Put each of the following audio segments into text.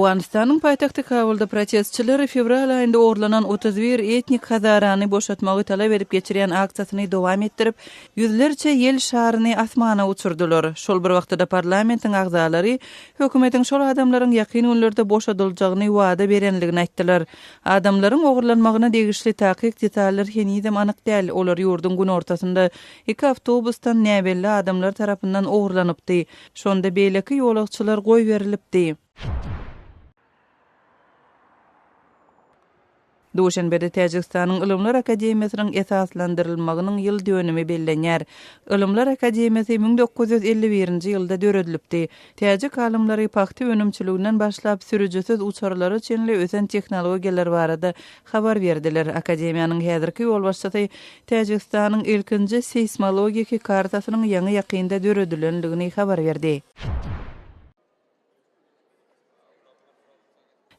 Owganystanyň paýtagty Kabulda protestçiler fewral aýynda ogurlanan 31 etnik hazarany boşatmagy talap edip geçirýän aksiýasyny dowam etdirip, ýüzlerçe ýel şaryny asmana uçurdylar. Şol bir wagtda-da parlamentiň agzalary hökümetiň şol adamlaryň ýakyn günlerde boşadyljagyny wada berenligini aýtdylar. Adamlaryň ogurlanmagyna degişli takyk detallar henizem anyk däl, olar ýurduň günortasynda iki awtobusdan näbelli adamlar tarapyndan ogurlanypdy. Şonda beýleki ýolagçylar goýberilipdi. Duşenbede Täjigistanyň Ylymlar akademiýasynyň esaslandyrylmagynyň ýyl dönümi bellenýär. Ylymlar akademiýasy 1951-nji ýylda döredilipdi. Täjik alymlary pagta önümçiliginden başlap sürüjisiz uçarlara çenli ösen tehnologiýalar barada habar berdiler. Akademiýanyň häzirki ýolbaşçysy Täjigistanyň ilkinji seýsmologiki kartasynyň ýaňy-ýakynda döredilendigini habar berdi.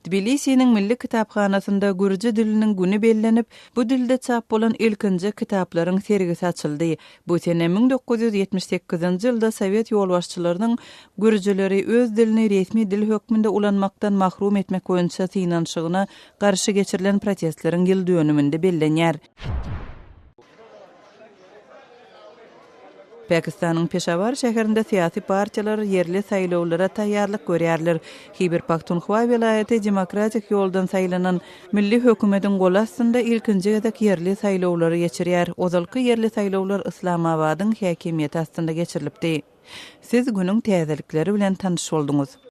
Tbilisiniň Milli kitaphanasynda gürji diliniň güni bellenip, bu dilde çap bolan ilkinji kitaplaryň sergisi açyldy. Bu sene 1978-nji ýylda sowet ýolbaşçylarynyň gürjüleri öz dilini resmi dil hökmünde ulanmakdan mahrum etmek boýunça synanyşygyna garşy geçirilen protestleriň ýyl dönüminde bellenýär. Pakistanyň Peşawar şäherinde syýasy partiýalar ýerli saýlawlara taýýarlyk görýärler. Hiber-Pahtunhwa welaýaty demokratik ýoldan saýlanan milli hökümetiň goly astynda ilkinji gezek ýerli saýlawlary geçirýär. Ozalky ýerli saýlawlar Yslamabadyň häkimiýeti astynda geçirilipdi. Siz günüň täzelikleri bilen tanyş bolduňyz.